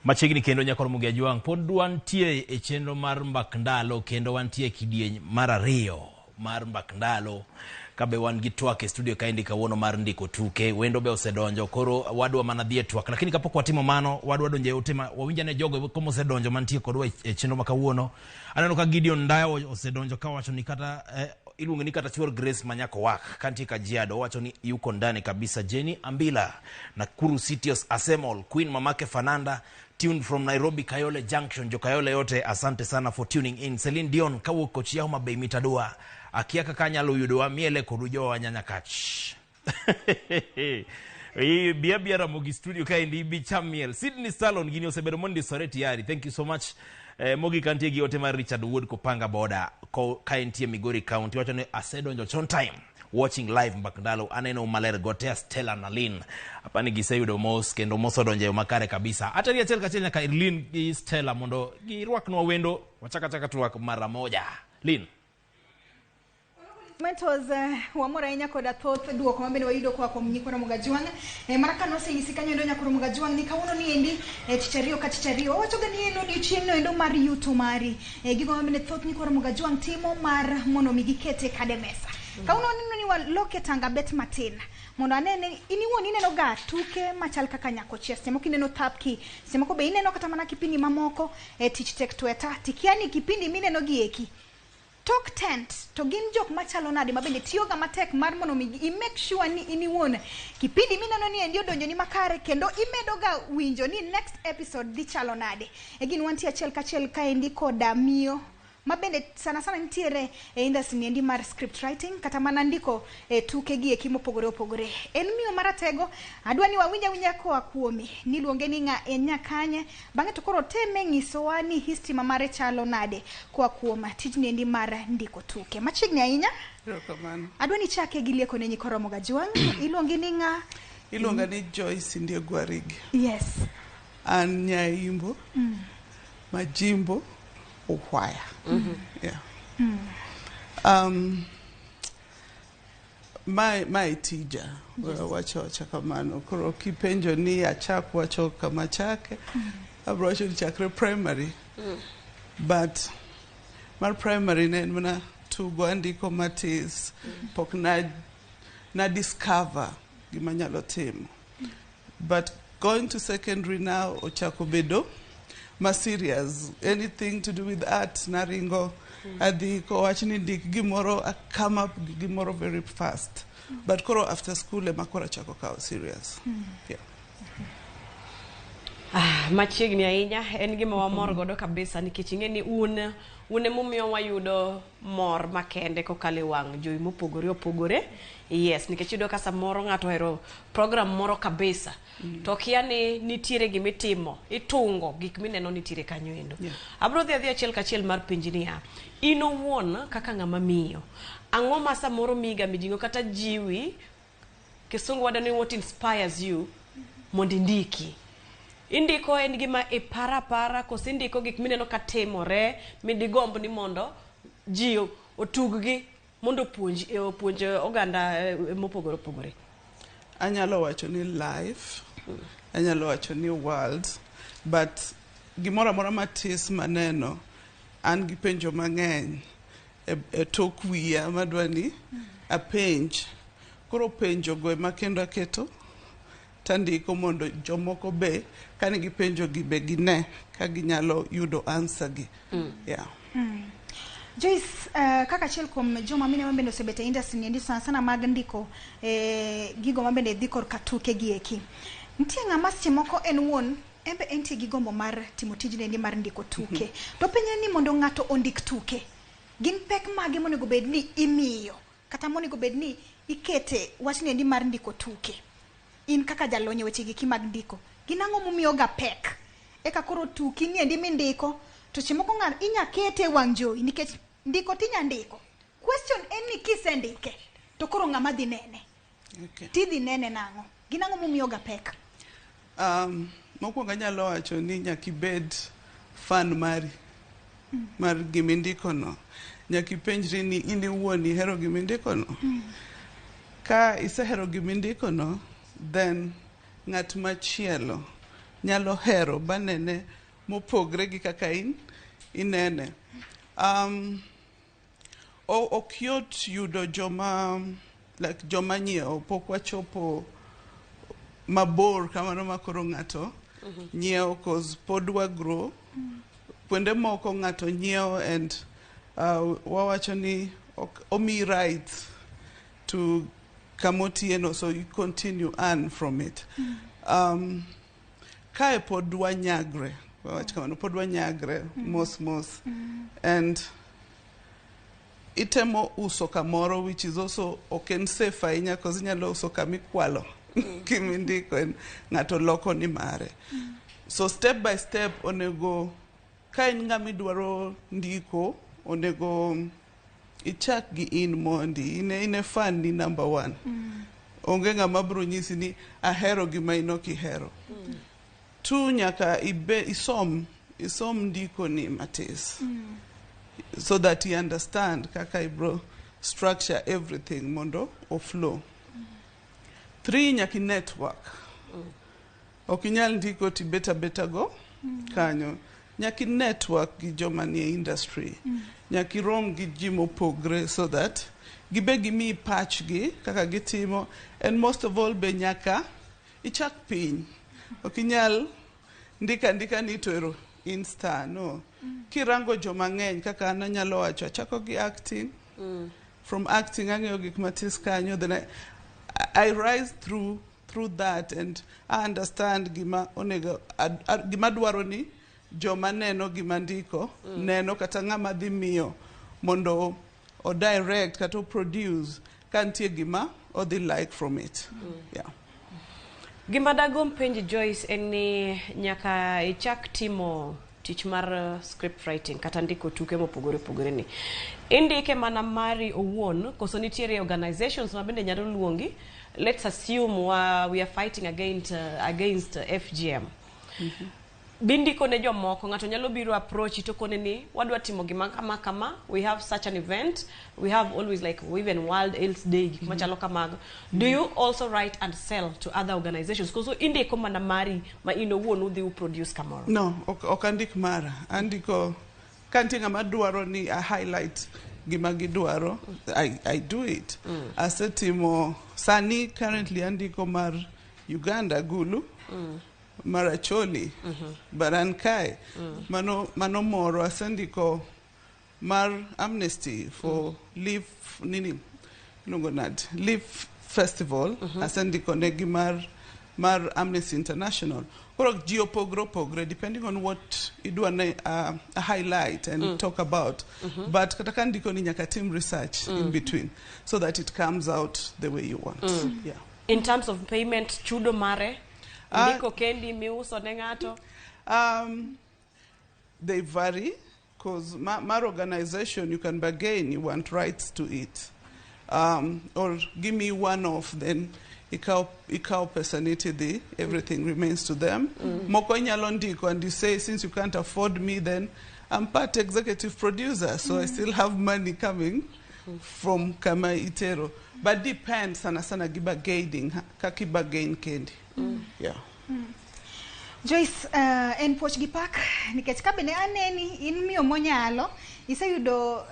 Machiegni kendo nyakor Mugia Jwang' pod wantie e chenro mar mbak ndalo kendo wantie e kidieny mar ariyo mar mbak ndalo kabe wan gi twak e studio kaendi kawuono mar ndiko tuke wendo be osedonjo koro wadwa mana dhi e twak lakini kapok watimo mano wadwa donjo e ote ma wawinj ane jogo eko mosedonjo mantie kodwa e chenro ma kawuono aneno ka Gideon Ndaya osedonjo kawacho ni kata eh, iluongo ni kata chuor Grace Manyako Wak kantie Kajiado owacho ni yuko ndani kabisa. Jenny Ambila Nakuru City Asemol Queen Mamake Fananda tuned from Nairobi Kayole Junction. Jo Kayole yote asante sana for tuning in. Celine Dion kawuok Kochia Homa Bay Mitadua akia kaka anyalo yudowa miele kodu jowa Nyanyakach. Bia bia Ramogi studio kaendi ibi cham miel. Sydney Salon gini osebedo mondisore tayari. Thank you so much. Mogik antie gi ote mar Richard Wuod Kopanga Boda ko ka entie Migori County wacho ni asedonjo chon time watching live mbak ndalo aneno maler gotea Stella Nalin apani giseyudo mos kendo mos odonjo e yo makare kabisa ateri achiel kachiel nyaka ir Lin gi Stella mondo girwaknwa wendo wachak achaka twak mara moja Lin. Mentors, wamor ahinya koda thoth duoko mabende wayudo koa kuom nyikwa Ramogi Ajwang'. Mana kaka nosenyisi kanyo endo nyakor Ramogi Ajwang' ni kawuono ni endi tich ariyo ka tich ariyo wawachoga ni en odiochieng'no endo mar yuto mari. Gigo mabende thoth nyikwa Ramogi Ajwang' timo mar mondo mi gikete kade mesa. Kawuono waneno ni waloke tanga bet matin mondo ane ni in iwuon ineno ga tuke machal kaka Nyakochia, seche moko ineno Thapki, seche moko be ineno kata mana kipindi mamoko tich tek tweta tikia ni kipindi mineno gi eki Tok tent to gin jok machalo nade mabende tiyoga matek mar mondo mi i make sure ni in iwuon kipindi mineno ni endi odonjoni makare kendo imedoga winjo ni next episode dhi chalo nade. E gin wantie achiel kachiel kaendi koda miyo mabende sana sana nitiere e industry ni endi mar script writing kata mana ndiko e tuke gi eki mopogore opogore. En miyo maratego, adwa ni wawinj awinja koa kuome niluonge ni ng'a en nyakanye Bang'e to koro teme nyisowa ni history ma mare chalo nade koa kuom tijni endi mar ndiko tuke. Machiegni ahinya. Erokamano. Adwa ni ichake gi lieko ne nyikwa Ramogi Ajwang'. Iluongi ni ng'a? Iluonga ni Joyce Ndiegu Arigi. Yes. An Nyaimbo, Majimbo, Uhwaya. Yeah. Mae tija. Wacho awacha kamano. Koro kipenjo ni achak wacho kama chake, abro wacho ni chakre primary. But mar primary ne en mana tugo andiko matis. Pok na discover gima anyalo timo. But going to secondary now ochako bedo ma serious. Anything to do with art naringo adhi kowach ni ndik gimoro I come up gi gimoro very fast. But koro after school ema koro achako kawo serious. Yeah. Ah, machiegni ahinya en gima wamor godo kabisa nikech ing'e ni un emomiyo wayudo mor makende kokalo e wang' jowi mopogore opogore. Yes, nikech iyudo ka samoro ng'ato ohero program moro kabisa to okia ni nitiere gimitimo, itungo gik mineno nitiere kanyo endo. Abro dhi adhi achiel kachiel mar penji niya, in owuon kaka ng'ama miyo, ang'o ma samoro miyiga mijing'o kata jiwi Kisungu wacho ni what inspires you mondo indiki. Indiko en gima iparo apara koso indiko gik mineno ka timore midigomb ni mondo ji otuggi mondo opuonj oganda mopogore opogore. Anyalo wacho ni life, anyalo wacho ni world, but gimoro amora matis maneno, an gi penjo mang'eny e tok wiya madwa ni apenj. Koro penjo go ema kendo aketo tandiko mondo jomoko be kane gipenjo gi be gine ka ginyalo yudo answer gi. Yeah. Joyce, kaka achiel kuom joma mine mabende osebet e industry ni endi sana sana mag ndiko gigo mabende dhi korka tuke gi eki. Nitie ng'ama seche moko en wuon en be entie gi gombo mar timo tijni endi mar ndiko tuke. To penye ni mondo ng'ato ondik tuke, gin pek mage monego bed ni imiyo kata monego bed ni ikete wachni endi mar ndiko tuke? In kaka jalony e weche giki mag ndiko, gin ang'o momiyo ga pek? Eka koro tuki ni endi mindiko, to seche moko ng'ato inya kete e wang' jowi nikech ndiko tinya ndiko. Question en ni kisendike, to koro ng'ama dhi nene? Tidhi nene nang'o? Gin ang'o momiyo ga pek? Mokwongo anyalo wacho ni nyaka ibed fan mari mar gimindiko no. Nyaka ipenjri ni in iwuon ihero gimindiko no. Ka isehero gimindiko no, then ng'at machielo nyalo hero banene mopogre gi kaka in inene. Ok yot yudo joma like joma nyiewo pok wachopo mabor kamano ma koro ng'ato nyiewo cause pod wa grow kuonde moko ng'ato nyiewo and wawacho ni ok omiyi rights to kamotieno so you continue earn from it kae pod wanyagre wawach kamano pod wanyagre mos mos and itemo uso kamoro which is also ok en safe ahinya cause inyalo uso kamikwalo gimindiko en ng'ato loko ni mare so step by step onego ka in ng'ama idwaro ndiko onego ichak gi in mondi in e fan ni number one onge ng'ama biro nyisi ni ahero gima in ok ihero two nyaka ibe isom isom ndiko ni matis so that you understand kaka ibro structure everything mondo oflow three nyaka i network ok inyal ndiko tibet abeta go kanyo nyaka i network gi joma nie industry nyaka irom gi ji mopogre so that gibe gimiyi pachgi kaka gitimo and most of all be nyaka ichak piny ok inyal ndika andika ni to ero in star no kirango joma ng'eny kaka an anyalo wacho achako gi acting from acting ang'eyo gik matis kanyo then I rise through that and I understand gima onego gima dwaro ni joma neno gima ndiko neno kata ng'ama dhi miyo mondo o direct kata o produce ka nitie gima odhi like from it yeah. Gima dagomb penji Joyce en ni nyaka ichak timo tich mar script writing kata ndiko tuke mopogore opogore ni. Indike mana mari owuon koso nitiere organizations ma bende nyalo luongi. Let's assume we are fighting against FGM. Bindiko ne jomoko ng'ato nyalo biro approach to kone ni wadwa timo gima kama kama we have such an event we have always like even World AIDS Day gik machalo kamago do you also write and sell to other organizations koso indiko mana mari ma in owuon udhi uproduce kamoro No, ok andik mara. Andiko ka nitie ng'ama dwaro ni a highlight gima gidwaro, I do it. Asetimo sani currently andiko mar Uganda Gulu. Mar Acholi. But an kae. Mano moro asendiko mar Amnesty for Leaf nini iluongo nade Leaf Festival asendiko negi mar Amnesty International. Koro ji opogre opogre depending on what idwa ne highlight and talk about. But kata ka ndiko ni nyaka tim research in between so that it comes out the way you want. Yeah. in terms of payment chudo mare ndiko kendi miuso ne ng'ato They vary because mar organization you can bargain, you want rights to it. Or give me one off, then ikaw pesa ni tidhi, everything remains to them. Moko inyalo ndiko and you say, since you can't afford me, then I'm part executive producer, so I still have money coming from kama itero. But depends sana sana gi bargaining, kaka i bargain kendi. Yeah. Joyce, en puoch gi pak nikech ka bende aneni in miyo monyalo iseyudo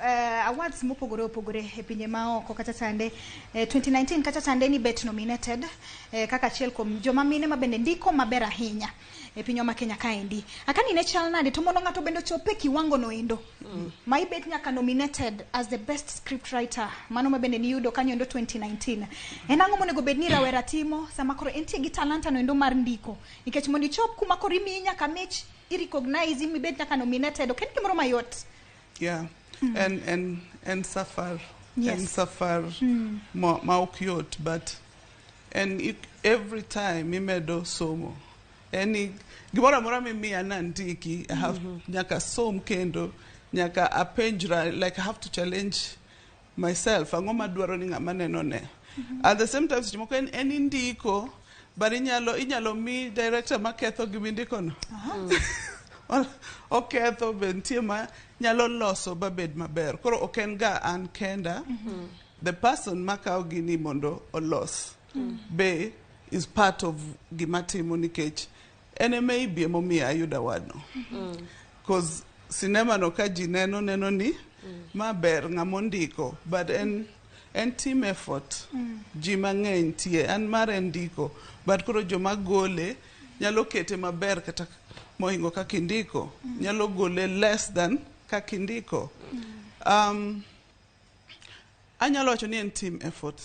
awards mopogore opogore e pinje maoko kata chande 2019 kata chande ni bet nominated kaka achiel kuom joma mine ma bende ndiko maber ahinya e pinywa ma Kenya kaendi. Akani ne chal nade to mondo ng'ato bende ochop e kiwango no endo ma ibet nyaka nominated as the best script writer mano ma bende niyudo kanyo endo 2019 en ang'o monego bed ni rawera timo sama koro entie gi talanta no endo mar ndiko nikech mondo ichop kuma koro imiyi nyaka mich i-recognize mibed nyaka nominated ok en gimoro mayot Yeah. And safar. And safar ma ok yot but and it, every time imedo somo any gimoro amora mimiya nandiki I have nyaka som kendo nyaka apenjra like I have to challenge myself ang'o madwaro ni ng'ama neno ne at the same time seche moko en indiko but inyalo mi director maketho gimindiko no oketho be nitie ma nyalo loso babed maber koro ok en ga an kenda the person makawo gini mondo olos be is part of gima timo nikech En e maybe emomiyo ayudo award no. Cause sinema no ka ji neno neno ni ma ber ng'ama ondiko but en team effort. Ji mang'eny nitie an mara en ndiko but koro joma gole nyalo kete maber kata mohingo kaka indiko nyalo gole less than kaka indiko. Anyalo wacho ni en team effort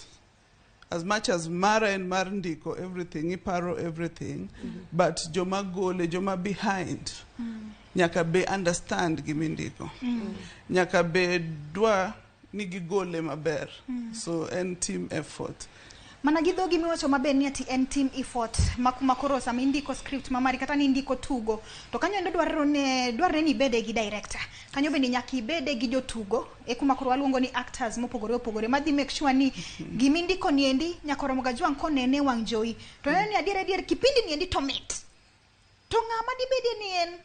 as much as mara en mar ndiko everything iparo everything but joma gole joma behind nyaka be understand gimindiko nyaka be dwa ni gigole maber so en team effort mana gi dhogi miwacho maber ni ati en team effort ma kuma koro sama indiko script mamari kata ni indiko tugo to kanyo endo dwarore ne dwarore ni ibede gi director kanyo bende nyaka ibede gi jotugo e kuma koro waluongo ni actors mopogore opogore madhi make sure ni gima indiko ni endi nyaka Ramogi Ajwang' konene e wang' jowi to neno ni adier adier kipindi ni endi to mit to ng'ama dibedie ni en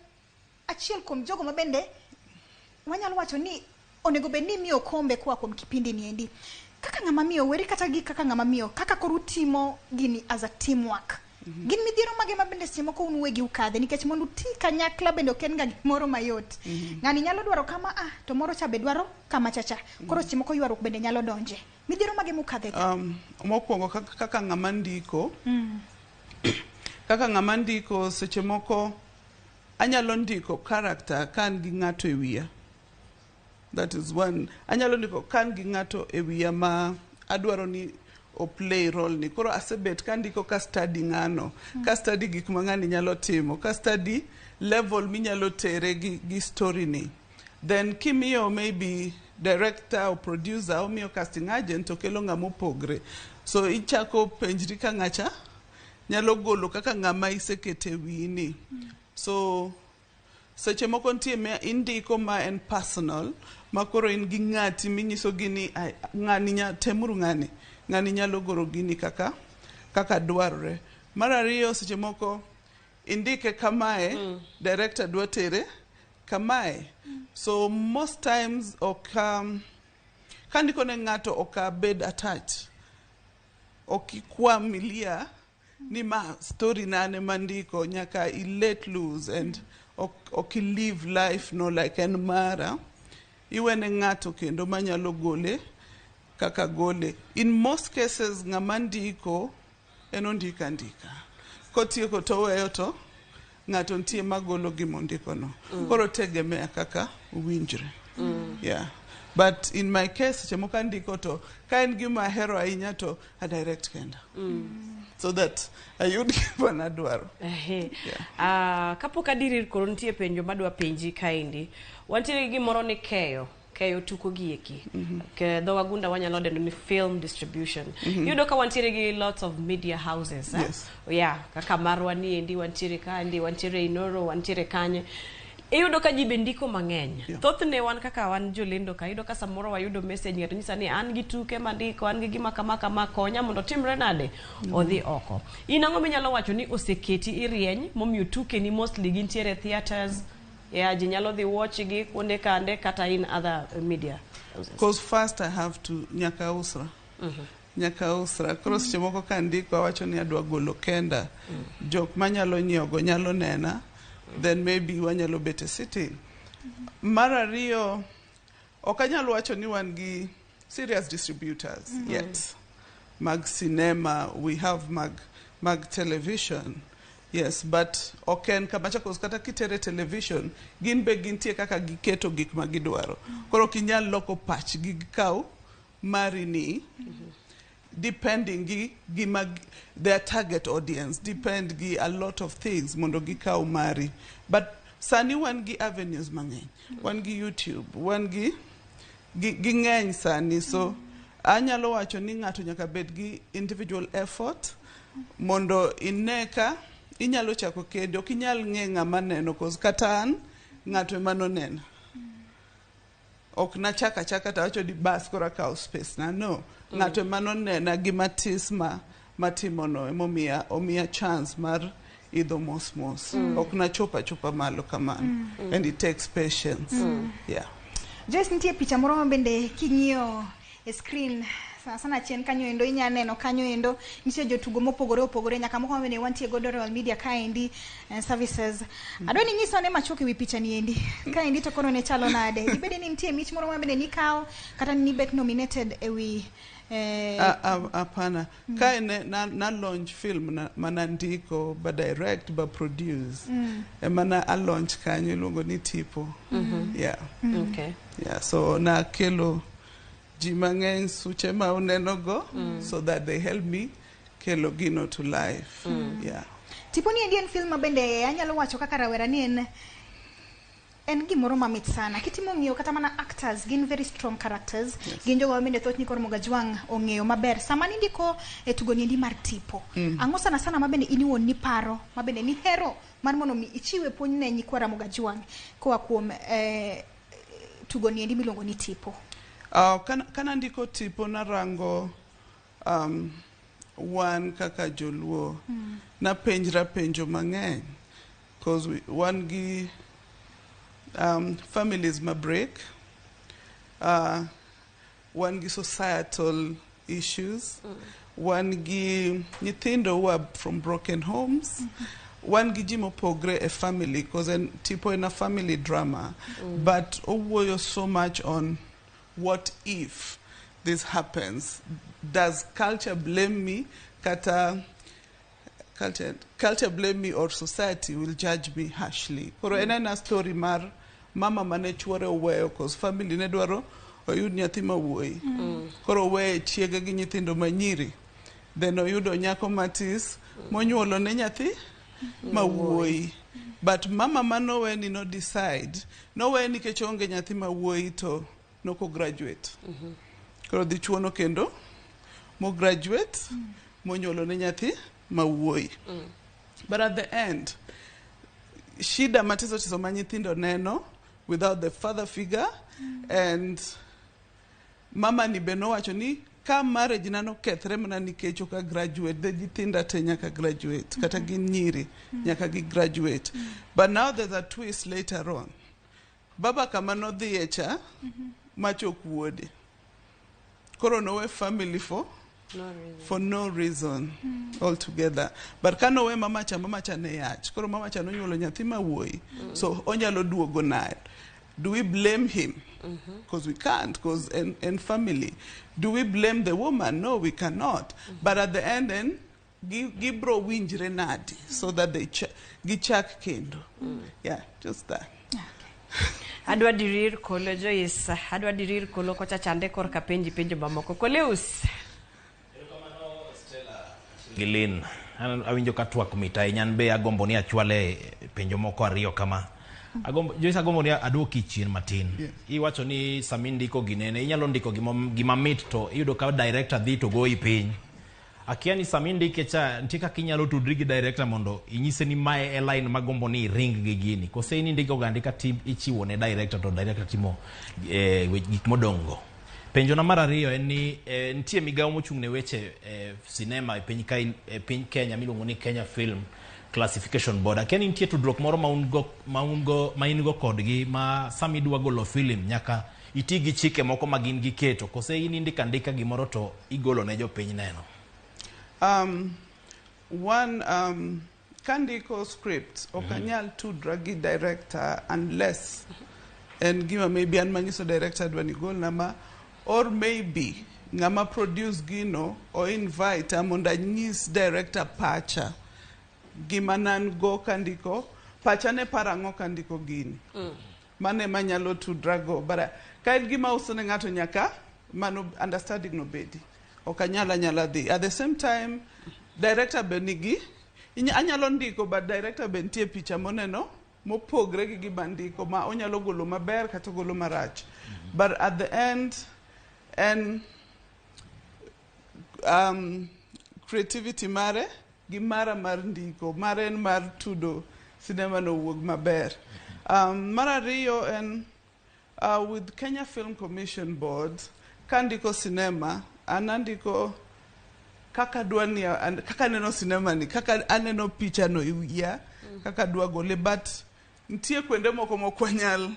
achiel kuom jogo ma bende wanyalo wacho ni onego bed ni imiyo okombe koa kuom kipindi ni endi kaka ng'ama miyo weri kata gi kaka ng'ama miyo kaka koro utimo gini as a teamwork gin midhiero mage ma bende seche moko un uwegi ukadhe nikech mondo uti kanyakla bende ok en ga gimoro mayot ng'ani nyalo dwaro kama ah to moro cha be dwaro kama chacha koro seche moko ywaruok bende nyalo donje midhiero mage mukadhe ga Mokwongo kaka ng'ama ndiko kaka ng'ama ndiko seche moko anyalo ndiko character ka an gi ng'ato e wiya that is one anyalo ndiko ka an gi ng'ato e wiya ma adwaro ni o play role ni koro asebet ka andiko ka study ng'ano ka study gik ma ng'ani nyalo timo ka study level minyalo tere gi story ni then kimiyo maybe director or producer omiyo casting agent to kelo ng'ama opogre so ichako penjri ka ng'acha nyalo golo kaka ng'ama isekete wiyi ni so seche moko nitie ma indiko ma en personal ma koro in gi ng'ati minyiso gi ni "Ai, ng'ani nya, temuru ng'ani ng'ani nyalo goro gini kaka kaka dwarore mar ariyo seche moko indike kamae director dwa tere kamae so most times ok kandiko ne ng'ato ok abed attached ok ikwamilia ni ma story nane mandiko nyaka i let loose and ok i live life no like en mara iwene ng'ato kendo manyalo gole kaka gole in most cases ng'ama ndiko en ondiko andika kotieko to oweyo to ng'ato nitie magolo gima ondiko no koro tegemea kaka uwinjre yeah but in my case seche moko andiko to ka en gima ahero ahinya to a direct kenda so that ayud gima nadwaro Ehe. Yeah. Ah, kapok adiri koro nitie penjo madwa penji kaendi wantiere gi gimoro ni keyo tuko gi eki Ke dho wagunda wanyalo dendo ni film distribution iyudo ka wantiere gi lots of media houses eh? Yes. yeah, kaka marwa ni endi wantiere kaendi wantiere Inoro wantiere kanye iyudo ka ji be ndiko mang'eny thothne wan kaka wan jolendo ka iyudo ka samoro wayudo message ng'ato nyisa ni an gi tuke mandiko an gi gima kama kama konya mondo timre nade odhi oko in ang'o minyalo wacho ni oseketi irieny momiyo tukeni mostly gintiere theatres yeah, ji nyalo dhi watch gi kuonde kande kata in other media houses. Because first I have to nyaka usra. Nyaka usra. Koro seche moko ka ndiko awacho ni adwa golo kenda. Jok manyalo nyiewo nyalo nena. Then maybe wanyalo bet e sitting. Mar ariyo, ok anyal wacho ni wan gi serious distributors yet. Mag cinema, we have mag television. Yes, but ok en kamacha cause kata kitere television, gin be gintie kaka giketo gik ma gidwaro. Koro ok inyal loko pachgi gikaw mari ni depending gi gima their target audience depend gi a lot of things mondo gikaw mari but sani wan gi avenues mang'eny wan gi youtube wan gi ng'eny sani so anyalo wacho ni ng'ato nyaka bed gi individual effort mondo ine ka inyalo chako kendi ok inyal ng'e ng'ama neno cause kata an ng'ato ema nonena ok nachak achaka tawacho ni bas koro akawo space na no ng'ato ema nonena gi matis ma matimono emomiya omiya chance mar idho mos mos ok nachopo achopa malo kamano and it takes patience yeah Joyce, nitie picha moro ma bende king'iyo e screen Sana sana chien kanyo endo inya neno kanyo endo nitie jotugo mopogore opogore nyaka moko mabende wantie godo Royal Media kaendi services. Adwa ni nyiswa ane machuok ewi picha ni endi. Kaendi to koro ne chalo nade? Dibedi ni nitie mich moro mabende nikawo kata nibet nominated ewi Hapana. Kae ne na launch film na, mana ndiko ba direct ba produce. Ema na a launch kanyo iluongo ni Tipo. Yeah. Yeah, so na kelo ji mang'eny suche ma uneno go so that they help me kelo gino to life. Yeah. Tipo ni endi en film ma bende anyalo wacho kaka rawera ni en gimoro mamit sana kitimo ng'iyo kata mana actors gin very strong characters. Gin jogo ma bende thoth nyikwa Ramogi Ajwang' ong'eyo maber sama nindiko e tugo niendi mar Tipo. Ang'o sana sana ma bende in iwuon niparo ma bende nihero mar mondo mi ichiwe puonj ne nyikwa Ramogi Ajwang' koa kuom tugo niendi miluongo ni Tipo? Kana ndiko Tipo narango wan kaka joluo napenjra penjo mang'eny cause wan gi families ma break, wan gi societal issues, wan gi nyithindo who are from broken homes, wan gi ji mopogre e family cause en Tipo en a family drama but owuoyo so much on what if this happens, does culture blame me kata culture blame me or society will judge me harshly. Koro en ena story mar mama mane chuore oweyo cause family ne dwaro oyud nyathi ma wuoyi. Koro oweye chiege gi nyithindo manyiri, then oyudo nyako matis monyuolo ne nyathi ma wuoyi, but mama manowe ni no decide nowe nikech onge nyathi ma wuoyi to noko graduate. Koro dhi chuono kendo mo graduate monyuolo ne nyathi ma wuoyi. But at the end shida matiso tiso ma nyithindo neno without the father figure and mama ni be nowacho ni ka marriage na nokethre mana nikech ok a graduate, the nyithinda te nyaka graduate kata gin nyiri nyaka gi graduate. But now there's a twist later on. Baba kama nodhiye cha machok wuode koro nowe family for No reason. For no reason altogether. But ka nowe mama cha, mama cha ne yach, koro mama cha nonyuolo nyathi ma wuoyi so onyalo duogo naye. Do we blame him? Because we can't, because en family. Do we blame the woman? No, we cannot. But at the end en gibro winjre nadi so that they gichak kendo. Yeah, just that. Adwa dirir kolo Joyce, adwa dirir kolo kocha chande korka penji penjo mamoko. Koleus. Gilin, an awinjo ka twak mit ahinya, an be agombo ni achwale penjo moko ariyo kama. Agombo, Joyce, agombo ni aduoki chien matin. Iwacho ni sama indiko ginene, inyalo ndiko gima mit to iyudo ka director dhi to goyi piny. Akia ni sama indike cha, nitie kaka inyalo tudri gi director mondo inyise ni mae e line magombo ni iring gi gini. Kose in indiko ga andika ti ichiwo ne director to director timo gik modong' go. Penjo na mar ariyo en ni nitie migawo mochung' ne weche sinema e piny ka, e piny Kenya miluongo ni Kenya Film Classification Board. Akia ni nitie tudruok moro ma un go ma in go kodgi ma sama idwa golo film nyaka iti gi chike moko ma gin giketo kose in indiko andika gimoro to igolo ne jopiny neno. One, kandiko script ok anyal tudra gi director unless en gima maybe an manyiso director dwa ni golna ma or maybe ng'ama produce gino o invite mondo anyis director pacha gima nan go kandiko pacha ne paro ang'o kandiko gini. Mano ema anyalo tudra go, but ka en gima uso ne ng'ato nyaka mano understanding no bedi. Ok anyal anyala dhi. At the same time director be nigi anyalo ndiko, but director be nitie picha moneno mopogre gi gima ndiko ma onyalo golo maber kata ogolo marach. But at the end en creativity mare gi mara mar ndiko mare en mar tudo sinema no wuog maber. Mar ariyo en with Kenya Film Commission Board, kandiko sinema an andiko kaka adwa ni kaka aneno sinema ni, kaka aneno picha no e wiya, kaka adwa gole, but nitie kuonde moko mok wanyal,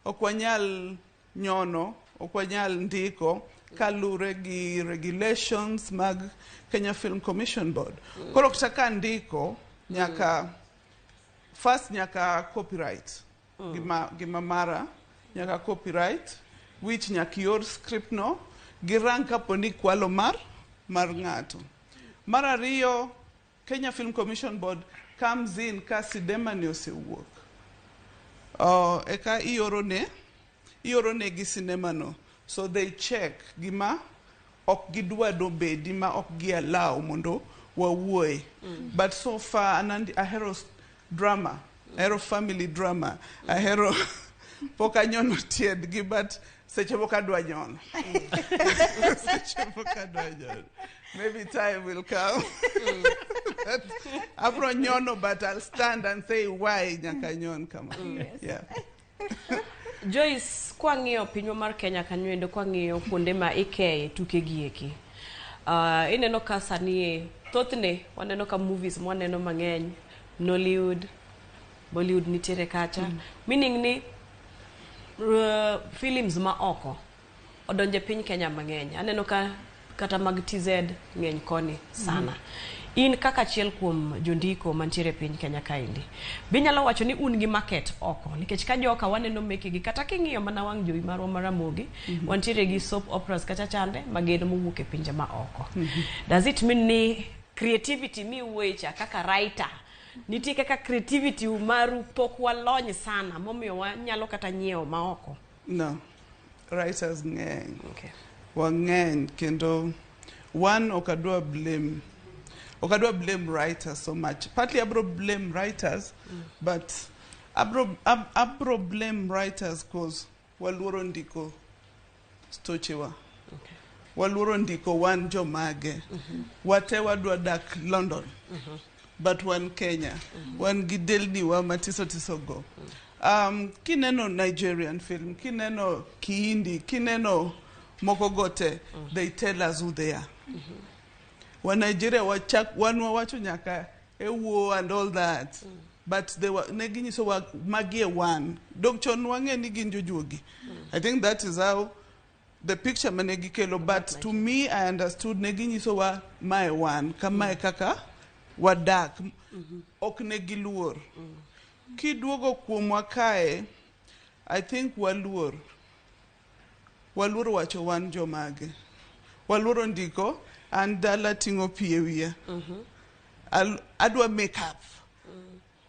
ok wanyal nyono, ok wanyal ndiko. Kalure gi regulations mag Kenya Film Commission Board. Koro kata ka ndiko, nyaka first nyaka copyright. Gima mara nyaka copyright, which nyaka ior script no girang kapo ni kwalo mar ng'ato. Mar ariyo, Kenya Film Commission Board comes in ka sinema ni osewuok. Eka ioro ne gi sinema no. So they check gima ok gidwa dobedi ma ok gi allow mondo wawuoye. But so far an ahero drama, ahero family drama, ahero pok anyono tiendgi, but seche moko adwa nyono. Seche moko adwa nyono. Maybe time will come. But abro nyono, but I'll stand and say why nyaka nyon kama. Yeah. Joyce, kwang'iyo pinywa mar Kenya kanyo endo, kwang'iyo kuonde ma ikeye tuke gi eki, ineno ka sani e thothne waneno ka movies mwaneno mang'eny Nollywood, Bollywood nitiere kacha, meaning ni films ma oko odonje piny Kenya mang'eny. Aneno ka kata mag TZ ng'eny koni sana. In kaka achiel kuom jondiko mantiere e piny Kenya kaendi, binyalo wacho ni un gi market oko? Nikech ka joka waneno mekegi, kata king'iyo mana wang' jowi marwa mar Ramogi, wantiere gi soap operas kacha chande magin mowuok e pinje ma oko. Does it mean ni creativity miwuoye cha kaka writer nitie, kaka creativity maru pok walony sana momiyo wanyalo kata nyiewo ma oko? No. Writers ng'eny. Okay. Wang'eny kendo one ok adwa blame writers so much. Partly abro blame writers, but abro blame writers cause waluoro ndiko stochewa. Waluoro ndiko wan jomage. Wate wadwa dak London, but wan Kenya. Wan gi delni wa matiso tiso go. Kineno Nigerian film, kineno Kihindi, kineno moko go te, they tell us who they are. Wa Nigeria wachak wan wawacho nyaka ewuo and all that. But they were ne ginyiso wa magi e wan. Dong chon wang'e ni gin jojuogi. I think that is how the picture mane gikelo, but to me I understood ne ginyiso wa mae wan kamae kaka wadak, ok ne giluor. Kiduogo kuomwa kae, I think waluor wacho wan jomage, waluoro ndiko an dala ting'o pi e wiya. Adwa make up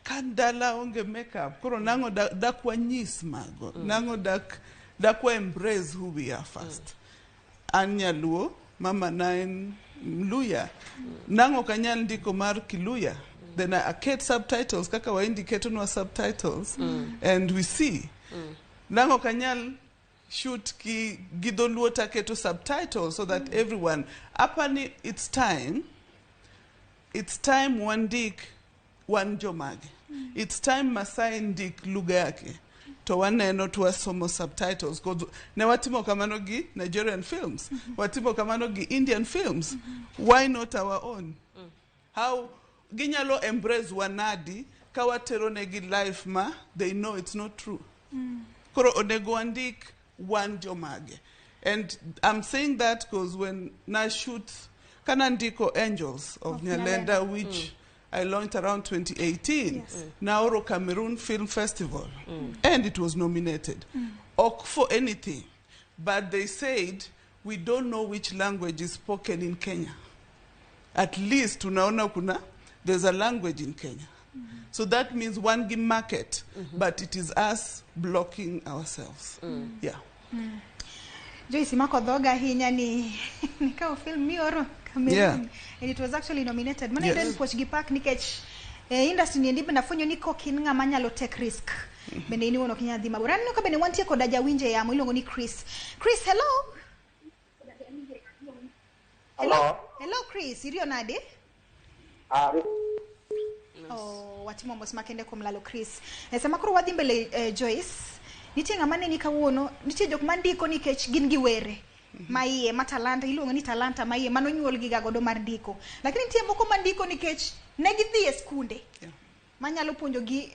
ka dala onge makeup, koro nang'o dak wanyis mago? Nang'o dak wa embrace who we are first? An nyaluo, mama na en mluya, nang'o ok anyal ndiko mar kiluya? Then aket subtitles kaka waindi ketonwa subtitles and we see. Nang'o ok anyal shoot ki gi dholuo taketo subtitles so that everyone apani? It's time wandik wan jomage. It's time Masai ndik lugha yake to waneno to wasomo subtitles, 'cause ne watimo kamano gi Nigerian films, watimo kamano gi Indian films. Why not our own? How ginyalo embrace wanadi ka watero negi life ma they know it's not true? Koro onego wandik wan jomage. And I'm saying that because when na shoot kana ndiko Angels of Of Nyalenda, Nyalenda. which I launched around 2018, naoro Cameroon Film Festival and it was nominated. Ok for anything, but they said, "We don't know which language is spoken in Kenya. At least tunaona kuna there's a language in Kenya." So that means one gi market, but it is us blocking ourselves. Yeah. Joyce, mako dhoga ahinya ni nikawo film mioro Cameroon and it was actually nominated. Mano en puoch gi pak nikech industry ni endi bende afwenyo ni kok in ng'ama nyalo take risk, bende in iwuon ok inyal dhi mabor. Aneno ka bende wantie koda jawinjo e yamo iluongo ni Chris. Chris, hello. Hello. Hello Chris, iriyo nade? Ah, Oh, watimo mos makende kuom lalo Chris. Sama koro wadhi mbele, Joyce, nitie ng'ama neni kawuono, nitie jok mandiko nikech gin gi were maiye ma talanta, iluongo ni talanta maiye manonyuol gi ga godo mar ndiko. Lakini nitie moko mandiko nikech ne gidhi e skunde manyalo puonjogi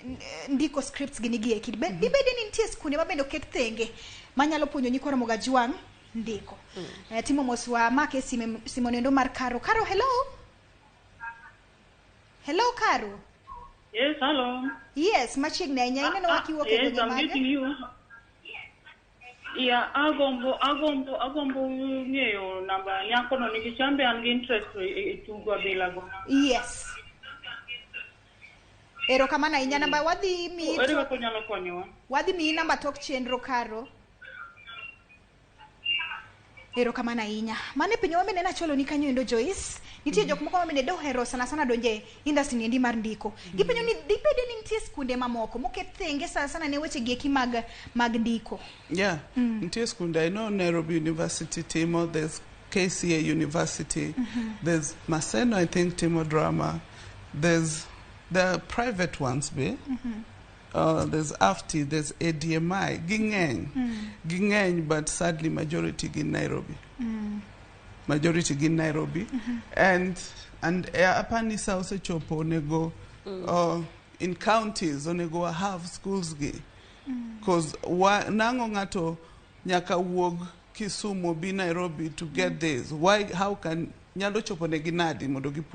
ndiko scripts gini gi eki. Dibede ni nitie skunde ma bende oket thenge manyalo puonjo nyikwa Ramogi Ajwang' ndiko. Timo mos wa make sime simo nendo mar Karo. Karo, hello. Hello, Karo. Yes, hello. Yes, machiegni ahinya. Ineno wakiwuok e Yes, gwenge I'm mage? getting you. Yeah, agombo ng'eyo namba nyakono nikech an be an gi interest e tugo abila go. Yes. Erokamano ahinya. Namba wadhi miyi Ere kaka onyalo konyowa? Wadhi miyi namba tok chenro, Karo. Erokamano ahinya. Mano e penjo mabende nachwalo ni kanyo endo, Joyce. Nitie jok moko mabende dohero sana sana donje industry ni endi mar ndiko. Gipenjo ni dibede ni nitie skunde mamoko moket thenge sana sana ne weche gieki mag ndiko. Yeah, nitie skunde. I know Nairobi University timo, there's KCA University, there's Maseno, I think, timo drama. There's the private ones be. There's AFTI, there's ADMI, ging'eny. Ging'eny, but sadly majority gin Nairobi. Majority gin Nairobi. And apani sa osechopo onego in counties onego have schools gi. Cause wa, nang'o ng'ato nyaka wuog Kisumu bi Nairobi to get this? Why, how can nyalo chopo negi nadi mondo gipuonjre?